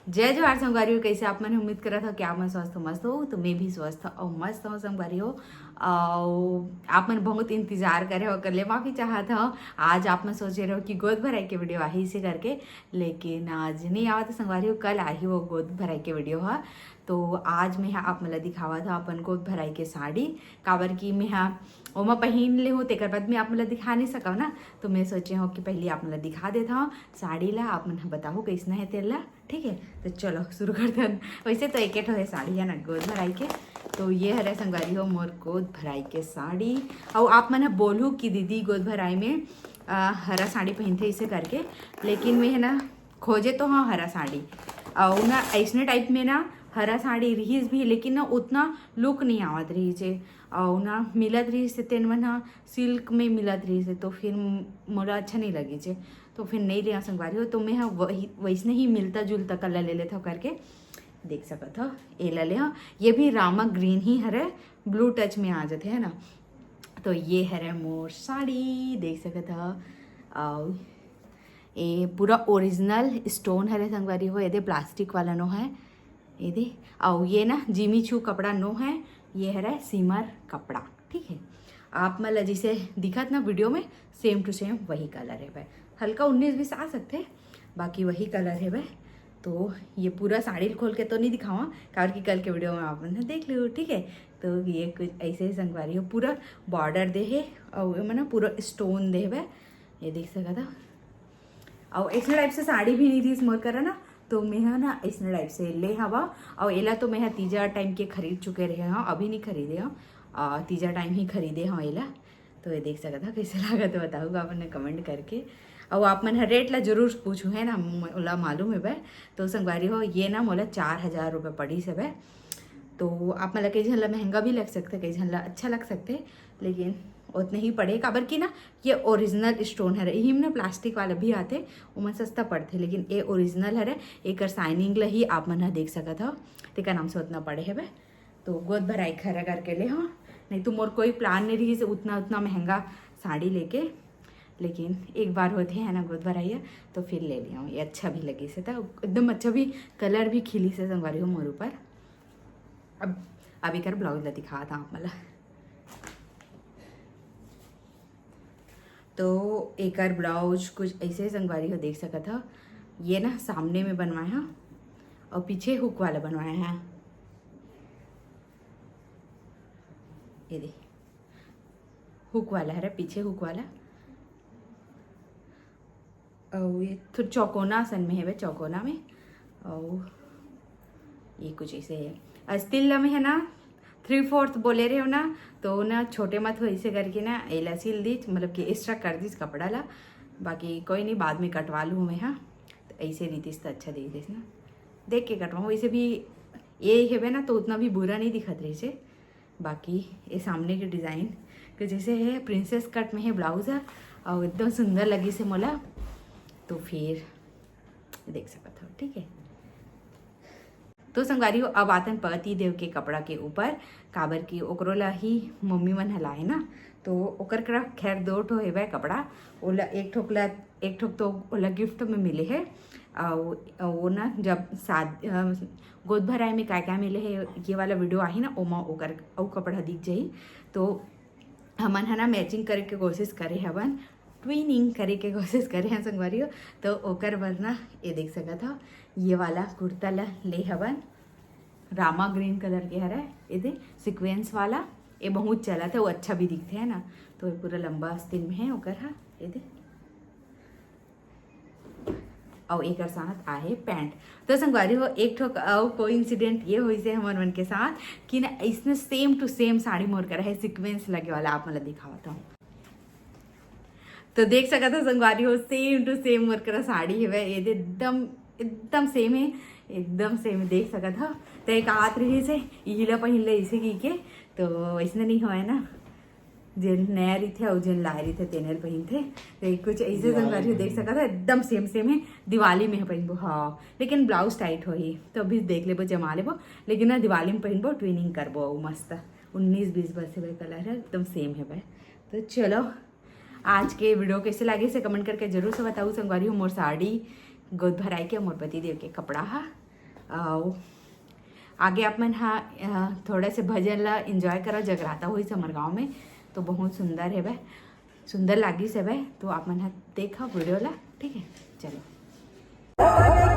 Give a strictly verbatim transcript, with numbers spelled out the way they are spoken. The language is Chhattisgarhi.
जय जोहार संगवारी हो, कैसे आप मन? उम्मीद करत हो कि आप मन स्वस्थ मस्त हो। तो मैं भी स्वस्थ अउ मस्त हो संगवारी हो। अउ आप मन बहुत इंतजार करे हो, कर ले माफी चाहत हो। आज आप मन सोचे रहो कि गोद भराई के वीडियो आही इसे करके, लेकिन आज नहीं आवा। तो संगवारी हो, कल आही वो गोद भराई के वीडियो हा। तो आज मैं हा आप मन ला दिखावत हा अपन गोद भराई के साड़ी, काबर कि मैं हा ओमा पहिन ले हूँ, तेकर बाद मैं आप मन ला दिखा नहीं सकव ना। तो मैं सोचे हूँ कि पहले आप मन ला दिखा देता हूँ साड़ी ला, आप मन हा बताहू कैसना है तेला। ठीक है, तो चलो शुरू करथन। वैसे तो एके ठो है साड़ी है ना गोद भराई के। तो ये हरे संगवारी हो मोर गोद भराई के साड़ी। अउ आप मन ह बोलहू कि दीदी गोद भराई में अ, हरा साड़ी पहिनथे इसे करके, लेकिन मैं है ना खोजे तो हाँ हरा साड़ी, अउ ना ऐसने टाइप में ना हरा साड़ी रिहिस भी, लेकिन ना उतना लुक नहीं आवत रहिस हे। अउ ना मिलत रहिस हे तेन मन ह सिल्क में मिलत रहिस हे, तो फिर मोला अच्छा नहीं लगिस हे। तो फिर नहीं लिया संगवारी हो। तो मैं हा वही, वैसने ही मिलता जुलता कलर ले लेथव करके देख सकत हो। एला ले हा, ये भी रामा ग्रीन ही हरे, ब्लू टच में आ जाते है ना। तो ये हरे मोर साड़ी देख सकत हो। अउ ये पूरा ओरिजिनल स्टोन हरे संगवारी हो, एदे प्लास्टिक वाला नो है। एदे, अउ ये ना जिमी चू कपड़ा नो है, ये हरे सिमर कपड़ा। ठीक है, आप मन ला जैसे दिखत ना वीडियो में, सेम टू सेम वही कलर है भाई। हल्का उन्नीस बीस आ सकते, बाकी वही कलर है भाई। तो ये पूरा साड़ी खोल के तो नहीं दिखावा, काबर कि कल के वीडियो में आप मन देख लो। ठीक है, तो ये कुछ ऐसे ही संगवारी हो, पूरा बॉर्डर दे है अउ एमा ना पूरा स्टोन दे है भाई। ये देख सकत हो। अउ ऐसने टाइप से साड़ी भी नहीं रिहिस मोर करा ना, तो मैं हा ना ऐसने टाइप से ले हवा। अउ एला तो मैं हा तीजा टाइम के खरीद चुके रहे हव, अभी नहीं खरीदे हव, अ, तीजा टाइम ही खरीदे हव एला। तो ये देख सकत हो, कैसे लागत है बताहू आप मन कमेंट करके। अउ आप मन ह रेट ला जरूर पूछू है ना, म-, ओला मालूम है भाई। तो संगवारी हो, ये ना मोला चार हजार रुपये पड़िस है भाई। तो आप मन ला कई झन ला महंगा भी लग सकते, कई झन ला अच्छा लग सकते, लेकिन उतने ही पड़े, काबर कि ना ये ओरिजिनल स्टोन हरे, इही में ना प्लास्टिक वाला भी आते, ओमन सस्ता पड़थे, लेकिन ये ओरिजिनल हरे। एकर साइनिंग ला ही आप मन ह देख सकत हो, तेकर नाम से उतना पड़े हवे। तो गोद भराई खरा करके ले हो, नहीं तो मोर कोई प्लान नहीं रहिस उतना, उतना महंगा साड़ी लेके, लेकिन एक बार होते है ना गोद भराई, तो फिर ले लिया। ये अच्छा भी लगिस हे, तो एकदम अच्छा भी कलर भी खिलिस हे संगवारी हो मोर ऊपर। अब, अब एकर ब्लाउज ला दिखात हव आप मन ला। तो एकर ब्लाउज कुछ ऐसे संगवारी हो देख सकत हो। ये ना सामने में बनवाए हव अउ पीछे हुक वाला बनवाए हव। ये दे, हुक वाला हरे, पीछे हुक वाला। अउ ये थोड़ा चौकोना असन में हवे, चौकोना में। अउ ये कुछ ऐसे है। आज तिल्ला में है ना, थ्री फोर्थ बोले रहे हो ना, तो ना छोटे मत हो ऐसे करके ना एला सिल दीच, मतलब कि एक्स्ट्रा कर दीच कपड़ा ला। बाकी कोई नहीं, बाद में कटवा लूँ मैं, हाँ। तो ऐसे रीतिस तो अच्छा दे देस ना, देख के कटवाऊँ। वैसे भी ये हेबे ना तो उतना भी बुरा नहीं दिखत रहिस हे। बाकी ये सामने के डिज़ाइन के जैसे है, प्रिंसेस कट में है ब्लाउज है, और एकदम सुंदर लगिस हे मोला। तो फिर देख सकत हो, ठीक है। तो संगवारी हो, अब आतन पति देव के कपड़ा के ऊपर, काबर कि ओकरो ला ही मम्मी मन ह लाए ना, तो ओकर करा खैर दो ठो हेवय कपड़ा। ओला एक ठोक ला, एक ठोक तो ओला गिफ्ट में मिले हे, अउ वो ना जब शाद-, अ, गोद भराई में काय काय मिले हे, ये वाला वीडियो आही ना, ओमा ओकर अउ कपड़ा दिख जाही। तो हमन ह ना मैचिंग करे के कोशिश करे हवन, ट्विनिंग करे के कोशिश करे हन संगवारी हो। तो ओकर बर ना ये देख सकत हो, ये वाला कुर्ता ला ले हवन, रामा ग्रीन कलर के हरे, ये दे सीक्वेंस वाला, ये बहुत चलत हे, वो अच्छा भी दिखथे है ना। तो ये पूरा लंबा आस्तीन में है ओकर हा, ये दे। अउ एकर साथ आहे पैंट। तो संगवारी हो, एक ठो अउ कोइंसिडेंट ये होइस हे हमन मन के साथ कि ना, इसने सेम टू सेम साड़ी मोर करा है, सीक्वेंस लगे वाला, आप मन ला दिखावत हूँ। तो देख सकत हो संगवारी हो, सेम टू सेम मोर करा साड़ी हेवय, ये दे एकदम, एकदम सेम हे, एकदम सेम देख सकत हो। तो एक आत रहिस हे, इही ला पहिन ले इसे की के, तो वैसने नहीं होय ना, जेन नया रहिथे अउ जेन लाए रहिथे तेने ल पहिनथे। तो कुछ ऐसे दिवाली संगवारी हो देख में। सकत हो, एकदम सेम सेम हे। दिवाली में पहिनबो, हाँ, लेकिन ब्लाउज टाइट होही, तो अभी देख लेबो, जमा लेबो, लेकिन ना दिवाली में पहिनबो, ट्विनिंग करबो अउ मस्त उन्नीस बीस बस हेवय, कलर हे एकदम सेम हेवय। तो चलो, आज के वीडियो कैसे लागे से कमेंट करके जरूर से बताऊ संगवारी हो। मोर साड़ी गोद भराई के, मोर पति देव के कपड़ा हा, अउ आगे आप मन हा अ, थोड़ा से भजन ला एंजॉय करो। जगराता होइस हमर गांव में, तो बहुत सुंदर हेबे, सुंदर लागिस हेबे। तो आप मन हा देखा वीडियो ला, ठीक है? चलो।